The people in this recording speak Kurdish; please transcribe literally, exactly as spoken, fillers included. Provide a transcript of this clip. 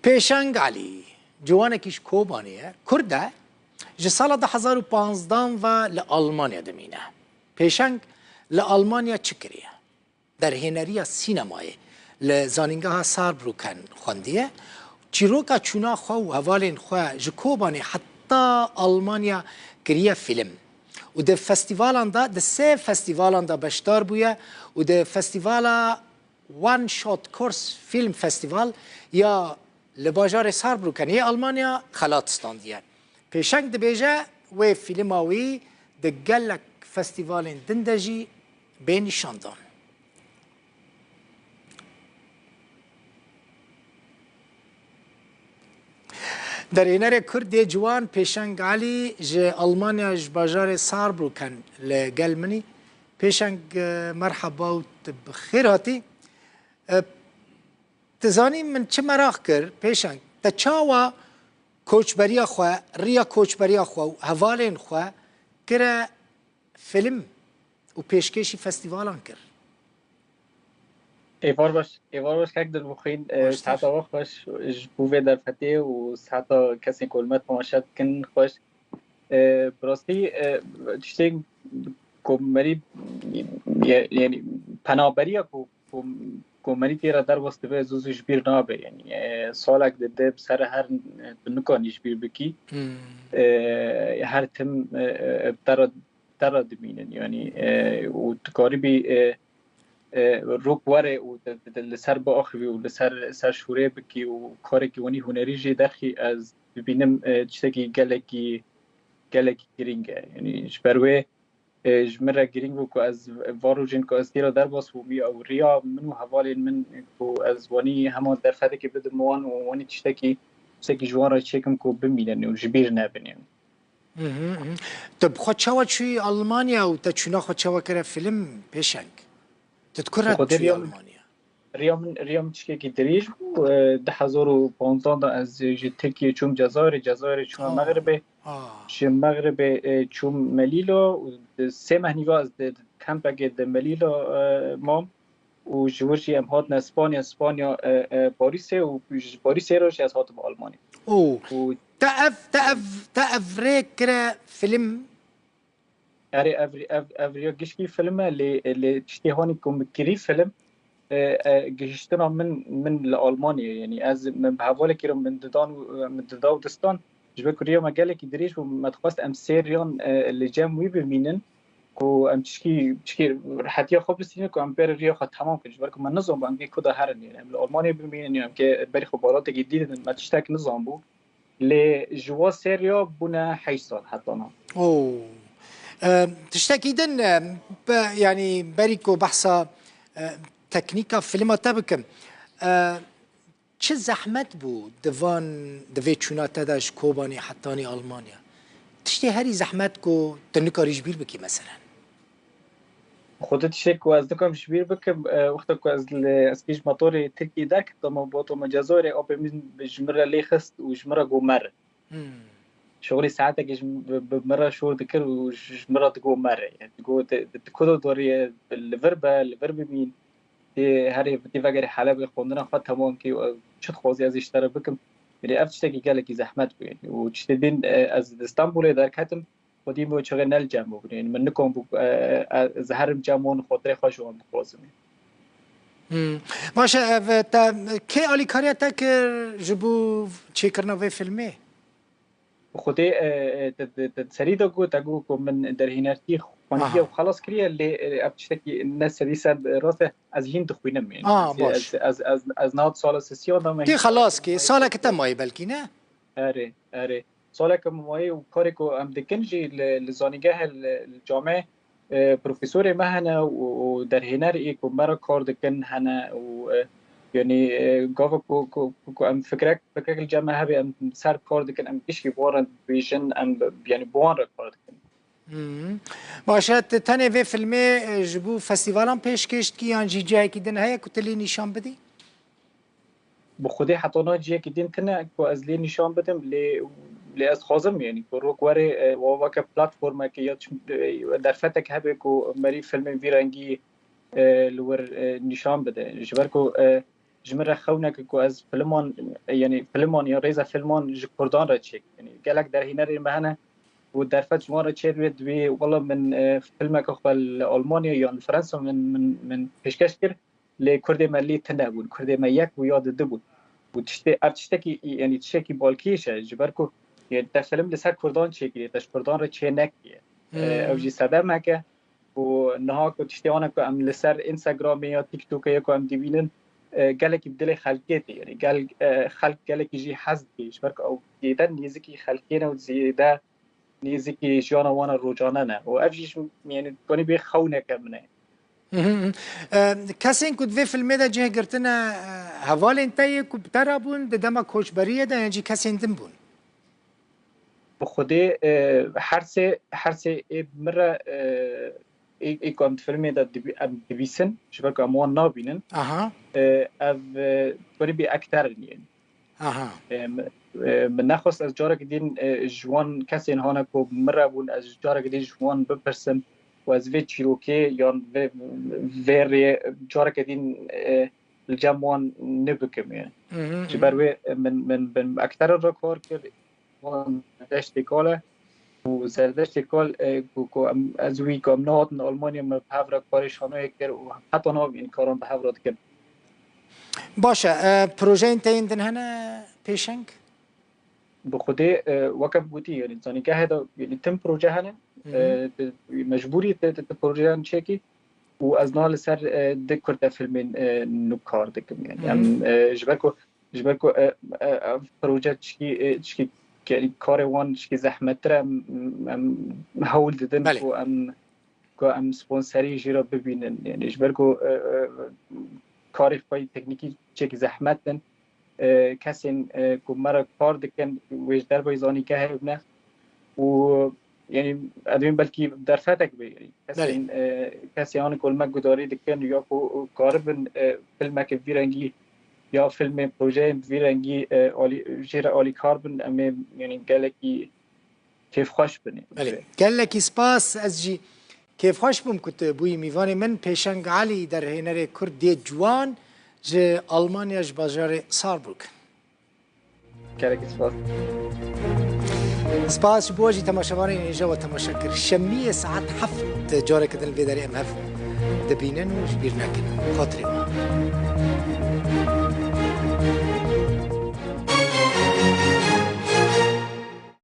Pêşeng Elî, ciwanekî ji Kobanê ye, Kurd e, ji sala du hezar û panzdeh ve li Almanya dimîne. Pêşeng li Almanya çi kiriye? Derhêneriya sînemayê li Zanîngeha Saarbrücken xwendiye. Çîroka çûna xwe û hevalên xwe ji Kobanê heta Almanya kiriye fîlm. Û di festîvalan de, di sê festîvalan de beşdar bûye û di festîvala One Shot Corse Film Festival ya li bajarê Saarbrücken yê Almanya xelat standiye. Pêşeng dibêje wê fîlma wî di gelek festîvalên din de jî bê nîşandan. Derhênerê Kurd yê ciwan Pêşeng Elî ji Almanya, ji bajarê Saarbrücken li gel min î. Pêşeng, e, merheba û tu bi xêr hatî. E, tu zanî min çi meraq kir, Pêşeng, te çawa koçberiya xwe, riya koçberiya xwe û hevalên xwe kire film û pêşkêşî festîvalan kir? Êvar baş, êvar baş kek Dilbixwîn, e, Baş seheta we xweş ji bo vê derfetê û seheta kesên ku li me temaşe dikin xweş. E, bi rastî, e, tiştên ku merî, ye-, yani penaberiya ku, ku, ku merî tê re derbas dibe zû zû ji bîr nabe. Yani, e, salek dide bi ser her, e, tu nikanî ji bîr bikî. Hmm. E, her tim, e, e, te re, te re dimînin. Yani, e, û tu karibî, e, e, rok were û te, te, te li ser biaxivî û li ser, ser şûrê bikî û karekî wenî hunerî jê derxî, ez dibînim, e, tiştekî gelekî, gelekî girîng e. Yani ji ber wê, e, ji min re girîng bû ku ez van rojên ku ez tê re derbas bûmî ew riya min û hevalên min ku ez wanî hema derfetekê bidim wan û wanî tiştekî, tiştekî ji wan re çêkim ku bimînin û ji bîr nebin yani. Mhm, mhm. Tu bi xwe çawa çûyî Almanya û te çûna xwe çawa kire fîlm, Pêşeng? Tu di ku re Xwedê çûyî riya min, Almanya? Riya min, riya min tiştekî dirêj bû. E, du hezar û panzdeh de ez ji Tirkiyê çûm Cezayirê, Cezayirê çûme Ah, Mexribê. Ah. Ji Mexribê, e, çûm Melîla û di sê mehnî ve ez di, di kempekê di Melîla, e, mam. Û ji wir jî em hatine Spanya, Spanya, e, e, Parîsê û ji Parîsê re jî ez hatim Almanya. Û Û te ev, te ev, te ev rê kire fîlm? Erê, ev, ev, ev riya gişkî fîlm e, lê, lê tiştê hanî ku min kirî fîlm, e, e, gihiştina min, min li Almanyayê, yani ez, min bi hevalekî re min didan û, e, min dida û distan, ji ber ku riya me gelekî dirêj bû, me dixwest em sê riyan, e, li cem wî bimînin, ku em çişkî, çişkî rihetiya xwe bistînin, ku em bêrin riya xwe temam kin, ji ber ku me nizanbû em kê ku de herin, yani em li Almanyayê bimînin, ya em kê berî xwe welatekî dî didin, me tiştek nizanbû. Lê ji wa seriya bûne heşt sal hetana. Oo. E, tiştekî din, e, be, yani berî ku behsa, e, teknîka filma te bikim. E, çi zehmet bû di van, di vê çûna te de ji Kobanê hetanî Almanya? Tiştê herî zehmet ku tu nikarî ji bîr bikî meselen? Xwedê tiştek ku ez nikim ji bîr bikim, e, wexta ku ez li, ez kî ji motorê Tirkiyê derketim, ma botoma Cezayirê, apê min ji min re lê xist û ji min re got mere. Hmm. Şixulî saetekê ji bi, bi min re şor dikir û ji min re digot mere. Yani digot, tu, tu, tu ku de dorî ye, li vir be, li vir bimîn. Tê herê, tê vegerê Helebê xwendina xwe temam kî û ew çi dixwazî ez ê ji te re bikim. Yani ev tiştekî gelekî zehmet bû. Yani û tiştê din, e, ez di Stenbolê derketim. Xwedî min çaxê ne li cem bû. Yani min nikom bû, e, e, ez herim cem wan û xatirê xwe ji wan bixwazim. Hmm. Baş e, ev te, kê alîkariya te kir ji bo çêkirina vê filmê? Xwedê, e, e, te, te, te serî de got, te got ku min derhênertî xwendiye Aha. û xelas kiriye, lê, e, ev tiştekî ne sedî sed rast e, ez hîn dixwînim. Yani. Ah, Ez, baş. ez, ez, ez, ez niha di sala sisiyan de me Tê hîn xelas kê, xwendiyê saleke te mayî belkî, ne? Erê, erê. Saleke min mayî û karê ku em dikin jî li, li zanîngehê, li, li camê, e, profesorê me hene û, û derhêner ê ku me re kar dikin hene û, e, yani, e, gava ku, ku, ku em fikrek, fikrek li cem me hebe, em ser kar dikin, em gişkî bi wan re dibêjin, em, yani, bi wan re kar dikin. Hmm. Baş e, tu tenê vê filmê, e, ji bo festîvalan pêşkêş dikî yan jî cihekî din heye ku tu lê nîşan bidî? Bi xwedê heta niha cihekî din tune ku ez lê nîşan bidim, lê, lê ez dixwazim, yani, ku rok were, e, wa weke platformeke ya çi, e, derfetek hebe ku merî filmên vî rengî, e, li wir, e, nîşan bide. Ji ber ku, e, ji min re xewneke ku ez filman, yanî filman ya rêze filman ji Kurdan re çêk. Yanî gelek derhênerên me hene û derfet ji wan re çêdibê, dibê wela min, e, filmeke xwe li Almanya yan li Fransa min, min, min pêşkeş kir. Lê Kurdê me lê tune bûn. Kurdê me yek bû ya di du bûn. Û tiştê, ev tiştekî, yanî tiştekî balkêş e, ji ber ku, yanî te film li ser Kurdan çêkiriye, te ji Kurdan re çê nekiriye. E, ew jî sedemeke. Û niha ku tiştê wana ku em li ser Instagramê ya TikTokê ya ku em dibînin, e, gelekî bi dilê xelkê tê. Yanî gel-, e, xelk gelekî jî hez dike. Ji ber ku ew zêde nêzikî xelkê ne û zêde nêzikî jiyana wan a rojane ne. Û ev jî ji, yanî, dikanî bê xewneke min e. Mhm, mhm. E, kesên ku di vê filmê de cih girtine, e, hevalên te yê ku bi te re bûn di dema koçberiyê de, yan jî kesên din bûn? Bi Xwedê, e, her sê, her sê ê bi min re, e, ê, ê ku em di filmê de dibî-, em dibîsin, ji ber ku em wan nabînin. Aha. E, ev, e, dikanî bê ekter in yên. Aha. E, m-, e, min nexwest ez careke din, e, ji wan kesên hane ku min re bûn, ez careke din ji wan bipirsim û ez vê çîrokê yan vê, vê rê careke din, e, li cem wan nebikim. Yani. Mhm, mhm. Ji ber wê, e, min, min, min ekteran re kar kir, wan Zerdeştê Kal e. Û Zerdeştê Kal, e, ku, ku em, ez wî ku em nehatin Almanya, me bi hev re karê şanoyê kir û heta niha em karan bi hev re dikin. Baş e, e, projeyên te yên din hene pêşeng? Bi Xwedê, e, weke gotî, yanî zanîngehê de, yanî tim proje hene, Hı hı. E, tu mecbûrî tu, tu, tu projeyan çêkî û ez niha li ser, e, du kurte filmên, e, nû kar dikim. Yani Hı hı. em, e, ji ber ku, ji ber ku, e, e, ev proje çikî, e, çikî ke-, karê wan çikî zehmettir e, em, em hewl didin Belê. ku em, ku em sponserî jî re bibînin. Yani ji ber ku, e, e, karê xwe yî teknîkî çêkî zehmet in. E, kesên, e, ku me re kar dikin, wê ji derveyî zanîngehê bine û, yanî, ez dibêm belkî derfetek be, yanî, Belê. kesên, e, kesê an ku li me gudarî dikin ya ku karibin, e, filmeke vî rengî ya filmên projeyên vî rengî, e, alî-, jê re alîkar bin, em ê, yanî, gelekî kêfxweş bin. Belê. Gelekî spas, ez jî kêfxweş bûm ku tu bûyî mîvanê min. Pêşeng Elî, derhênerê Kurd yê ciwan ji Almanya, ji bajarê Saarbrücken. Gelekî spas. Spas ji bo jî temaşevanên hêja we temaşe kir. Şemiyê saet heft careke din li vê derê em hev dibînin û ji bîr nekin. Xatirê we.